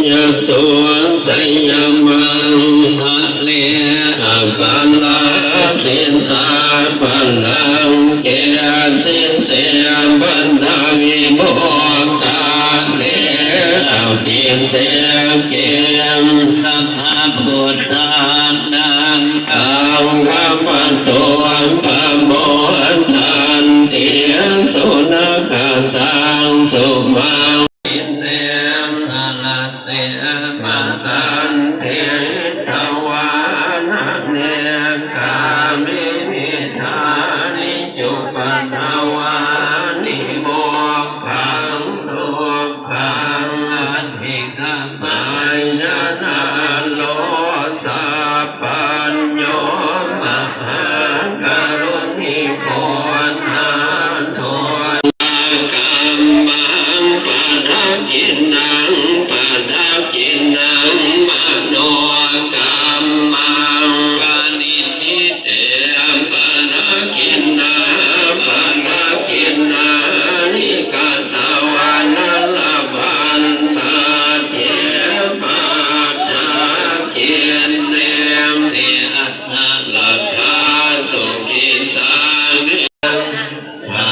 ຍະໂສ ໄຊຍະມັງທະເລ ອະປະລາຊິຕາ ພະລັງ ເກ ສິເສ ພະທະວິໂມກຄະເລ ອະພິເສເກ ສັບພະພຸດທານັງ ອັງຄະປະໂຕ ປະໂມທັນຕິ ສຸນັກຂະຕັງ ສຸມັງ ເນ ສະລະເຕ ປະຕັນຕິ ທະວານະເນ ກາມິນີ ທານິ ຈຸປະທະວານິ ໂມກຂັງ ສຸຂັງ ອະທິກະມາຍະນະໂລ ສະປັນໂຍ ມະຫາກະລຸນິໂກ ນາໂທ ກຳມັງ ປະທະກິນນັງ ປະທະກິນນັງ ມະໂນກຳມັງ ປະນິທິເຕ ປະທະກິນນາ ປະທະກິນນາ ນິກະຕະວານະລະພັນຕາເທ ປະທະກິນເນ ເນ ອັດ ຕະລະທາ ສຸກິຕາ ວິ ພາ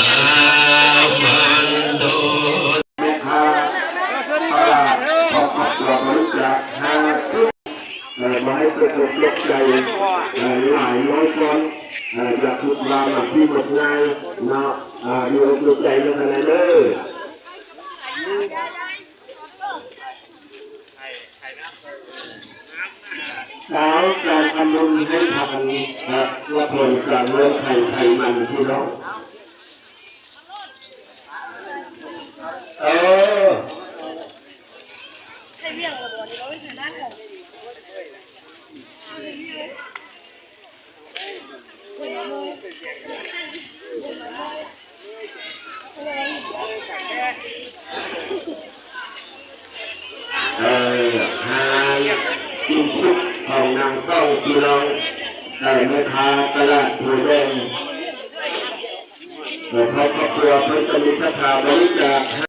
ວັນຕຸ ແມ່ຄ້າຕະຫຼາດ ຂອບພະຄຸນ ບໍລິຈາກ ຫ້າສິບ ເອີ ບໍ່ໃຫ້ຕົກອົກຕົກໃຈ ເອີ ຫຼາຍຮ້ອຍກ່ອນ ເອີ ຢ່າຄິດວ່າມັນຊິໝົດງ່າຍເນາະ ເອີ ຢູ່ອົກຢູ່ໃຈນຳກັນແດ່ເດີ. ກ່າວການທຳບຸນໃຫ້ພາກັນ ເອີ ອວຍພອນການເມືອງໄທໄທມັນພີ່ນ້ອງ ເອີ ເອີ ຫາກິນສຸກຂອງນາງຕ້ອງພີ່ນ້ອງ ເອີ ແມ່ຄ້າຕະຫຼາດໂພແດງ ເອີ ຄອບຄົວເພິ່ນກໍມີສັດທາບໍລິຈາກ ຫ້